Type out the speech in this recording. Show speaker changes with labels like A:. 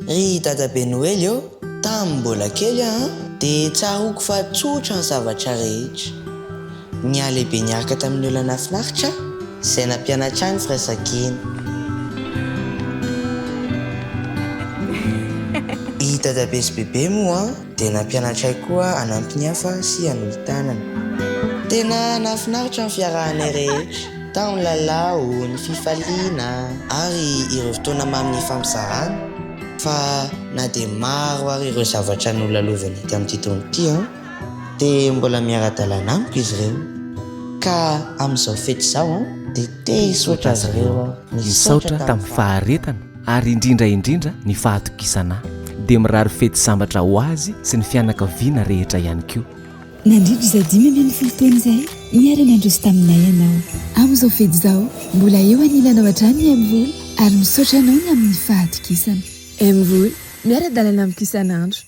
A: Ry dadabe Noely ô, tamin'ny mbola kely aho dia tsaroako fa tsotra ny zavatra rehetra. Nihalehibe niaraka tamin'ny olona nahafinaritra aho, izay nampianatra ahy ny firaisankina. I dadabe sy bebe moa dia nampianatra ahy koa hanampy ny hafa sy hanolo-tanana. Tena nahafinaritra ny fiarahanay rehetra. Tao ny lalao, ny fifaliana ary ireo fotoana mamy nifampizarana. Fa na dia maro ary ireo zavatra nolalovana tamin'ity taona ity an, dia mbola miara-dalana amiko izy ireo. Ka amin'izao fety izao an, dia te hisaotra azy ireo aho.
B: Misaotra tamin'ny faharetana ary indrindra indrindra ny fahatokisana ahy. Dia mirary fety sambatra ho azy sy ny fianakaviana rehetra ihany koa.
C: Nandritra izay 15 taona izay, niara-nandroso taminay ianao. Amin'izao fety izao, mbola eo anilanao hatrany i MVola ary misaotra anao ny amin'ny fahatokisana. MVola, miara-dalana amiko isan'andro.